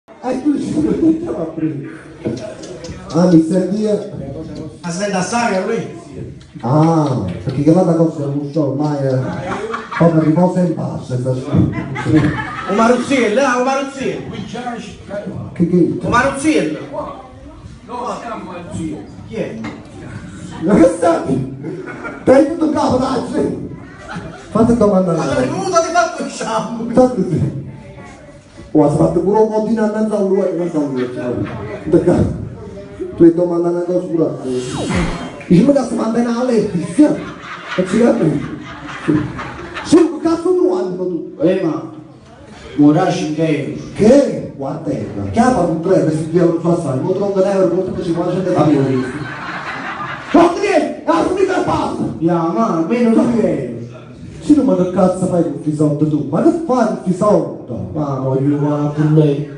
E tu dici che ti chiama prima. Ah, mi servia. A sente assai, Carolì? Ah, perché quell'altra cosa non so ormai è... Proprio riposa in pace. O Maruzziello, ah, o Maruzziello. Che che? O Maruzziello. Chi è? Ma che stai? Dai tutto in capo, dai! Fate domanda. Allora, venuto ti fatto il shampoo. Tanto sì. Oh, ha fatto pure un contino innanzi a lui, innanzi a lui. Perché tu hai domandato una cosa pure a te. Dici, ma cazzo, ma bene a letto, sì. Non si capisce. Sì, che cazzo tu hanno tu? Eh ma, ora 5 euro. Che? Guarda, chiama un 3 per si euro su assai, mo trovo un euro, con 500 euro. Non riesci, è l'unica basta! Ya ma, almeno 2 euro. Sì, ma che cazzo fai con questi soldi tu? Ma che fai con questi soldi? Ma voglio una con lei.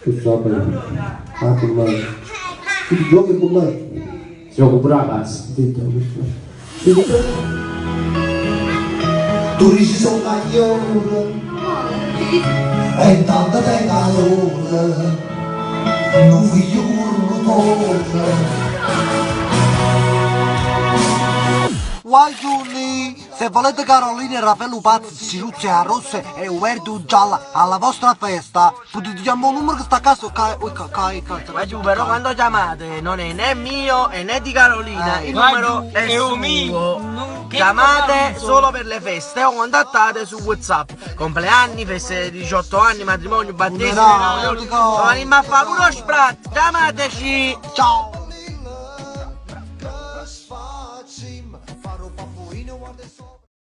Che so per Ah, con lei. Tu ti giochi con lei? Gioco pure a casa. Zitto, questo. Tu dici sono caglione E intanto te calore Non figlio curvo Guaglioni, se volete Carolina e Raffaello Pazzi, Ciruzzi a rosse e Uerdu gialla alla vostra festa, potete chiamare un numero che sta a caso, ca, ca, ca, ca, Ma giù, però quando chiamate non è né mio e né di Carolina, il numero è suo. Chiamate solo per le feste o contattate su WhatsApp. Compleanni, feste di 18 anni, matrimonio, battesimo, Funerali, domani ma fa pure sprat. Chiamateci! Ciao!